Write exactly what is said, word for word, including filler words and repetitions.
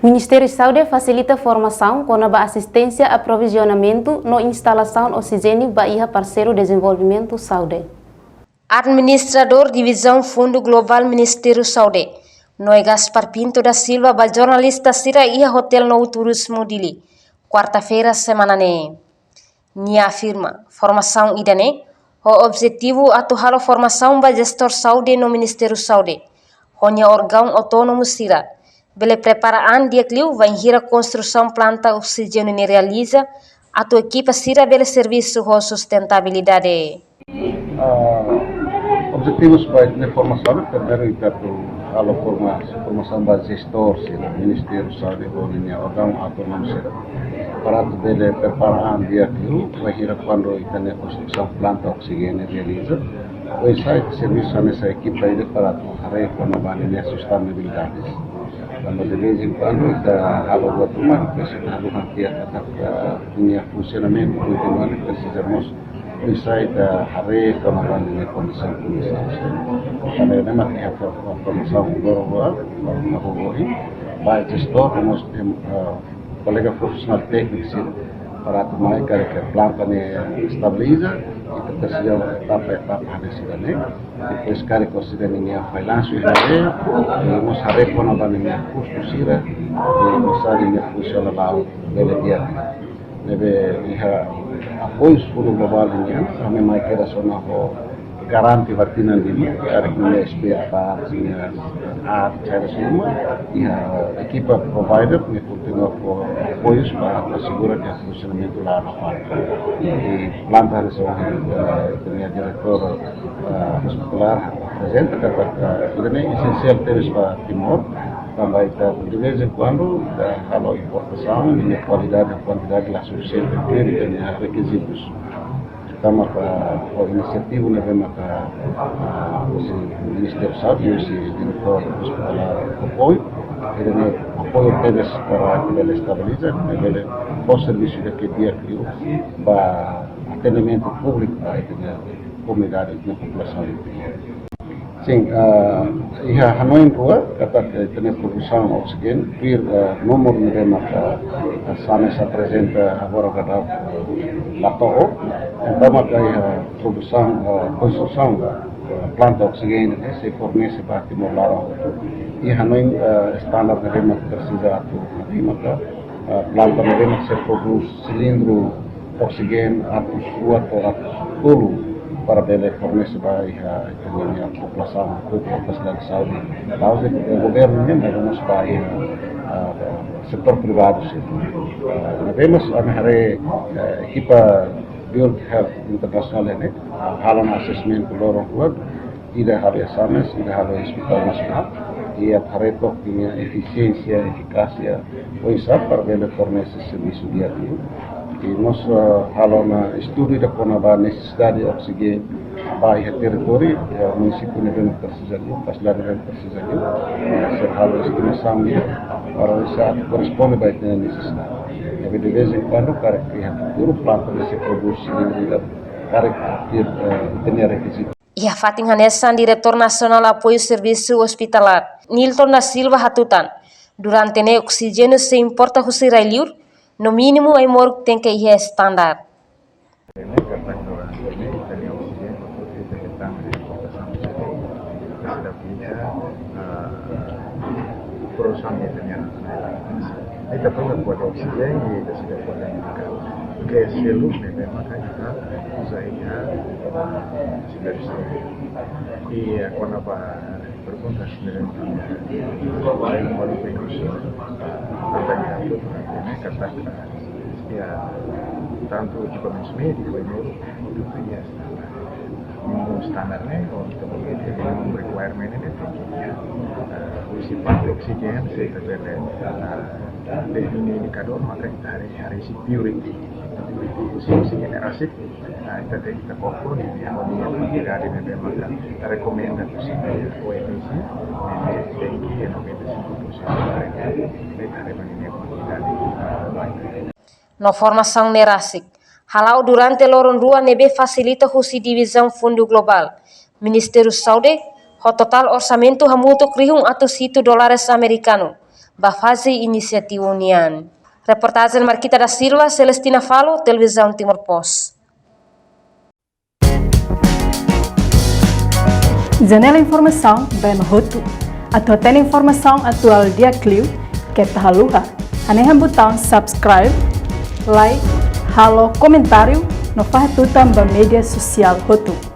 Ministériu Saúde fasilita formasaun kona-ba asisténsia aprovizionamentu no instalasaun oksijéniu ba iha parseiru dezenvolvimentu saúde. Administradór Divizaun Fundu Globál Ministériu Saúde, Noé Gaspar Pinto da Silva, ba jornalista sira iha Hotel Novo Turismo Dili, kuarta-feira semana ne'e. Nia afirma, formasaun ida-ne'e ho objetivu atu halo formasaun ba jestór saúde no Ministériu Saúde, ho nia órgaun autónomu sira, bele prepara an di'ak liu bainhira konstrusaun planta oksijéniu ne'e realiza, atu ekipa sira bele servisu ho sustentabilidade. Ah, objetivus ba ita-nia formasaun, primeiru ita atu halo forma-, formasaun ba jestór sira, Ministériu Saúde ho nia órgaun autónomu sira, para atu bele prepara an di'ak liu bainhira kuandu ita-nia konstrusaun planta oksijéniu realiza, oinsá ita servisu hanesan ekipa ida para atu haree kona-ba ninia sustentabilidade. Tanba de vez em quando ita halo buat ruma, depois ita halo hatiha katak ninia funsionamentu kontinua ne'e presiza mós oinsá ita haree kona-ba ninia kondisaun, kondisaun. Tanba ne'e mak iha fo-, fo-, formasaun doro rua, formasaun ohin, ba jestór, mós, em, ah, kolega profisionál tékniku sira, para atu mai karik planta ne'e estabiliza, ita presiza etapa-etapa hanesan ida-ne'e. Depois karik oksijéniu ninia fallansu iha ne'e, i mós haree kona-ba ninia kustu sira, i mós haree ninia funsiona ba bele di'ak. Ne'ebé iha apoiu Fundu Globál nian, ami mai kedas ona ho garante ba tinan lima, karik ninia spare parts, ninia ar, cara semua, iha ekipa provider, ne'e kontinua fó apoius para asegura katak funsionamentu la nafar. I planta hanesan, eh, ita-nia diretór, eh, hospitalár aprezenta katak, eh, ida-ne'e esensiál tebes ba Timor, tanba ita de vez em quando ita halo importasaun, ninia kualidade, kuantidade la sufisiente, tuir ita-nia rekizitus. Tanba, ah, ho inisiativa ne'ebé maka, ah, husi Ministériu Saúde, husi diretór hospitalár apoiu, ida-ne'e apoiu tebes para ita bele estabiliza, ita bele fó servisu ida ke di'ak liu ba atendimentu públiku ba ita-nia komunidade, ita-nia populasaun. Sin, ah, iha hanoin rua, katak ita-nia produsaun oksijéniu, tuir, ah, númeru ne'ebé maka, ah, SAMES aprezenta agora daudaun la to'o, entaun maka iha produsaun, ah, konstrusaun, ah, planta oksijéniu ne'e sei fornese ba Timor laran hotu. Iha hanoin, ah, standar ne'ebé maka presiza atu, ne'ebé maka, ah, planta ne'ebé maka sei prodús silindru oksijéniu atus rua to'o atus tolu para bele fornese ba iha ita-nia populasaun, ba fasilidade saúde. La'ós de'it governu nian, maibé mós ba iha, ah, setór privadu sira. Ah, maibé mós ami haree, eh, ekipa Build Health International ne'e, ah, halo ona assessment loron rua, ida halo iha SAMES, ida halo iha Hospital Nasionál, i atu haree took ninia efisiénsia, efikásia, oinsá para bele fornese servisu di'ak liu. I mós, eh, halo ona estudu ida kona-ba nesesidade oksijéniu ba iha territóriu, iha munisípiu ne'ebé maka presiza liu, fasilidade ne'ebé maka presiza liu, eh, sei halo estimasaun liu, para oinsá atu korresponde ba ita-nia nesesidade. Ne'ebé de vez em quando, karik iha futuru planta ne'e sei prodús silindru ida, karik, eh, ita-nia rekizitu. Iha fatin hanesan, Diretór Nasionál Apoiu Servisu Ospitalár, Nilton da Silva hatutan, durante ne'e oksijéniu sei importa husi rai-liur, no mínimu ai-moruk tenke iha standar. Produsaun ita-nia nasionál. Ita pernah buat oksigen, ita sudah buat yang dekat. Ke seluruh ne'ebé maka ita uza iha, ah, sudah distribuir. I, ah, kona-ba perguntas ne'ebé maka, ah, baru pengusul, ah, tentang itu, ini kata, ah, ya, tantu ekipamentu médiku, itu, itu ya standar. Minimum standar ne'e, ou ita bolu minimum requirement ne'e, tenke iha, eh, husi parte oksigen, se ita bele, eh, define indikadór, maka ita haree, haree husi purity. Purity husi, husi oksigen ne'e rasik, eh, ita tenke ita kokon, i, i, i, kuantidade ne'ebé maka ita rekomenda husi O M S, ne'e tenke iha noventa e cinco por cento, ita haree ba ninia kuantidade, eh, baik. No formasaun ne'e rasik hala'o durante loron rua ne'ebé fasilita husi Divizaun Fundu Globál Ministériu Saúde, ho totál orsamentu hamutuk rihun atus hitu dólares amerikanu, ba faze inisiativa nian. Reportajen Marquita da Silva, Celestina Falo, Televizaun Timor Post. Janela informasaun ba ema hotu. Atu hatene informasaun atuál di'ak liu, keta haluha hanehan butaun subscribe, like, halo komentáriu no fahe tutan ba média sosiál hotu.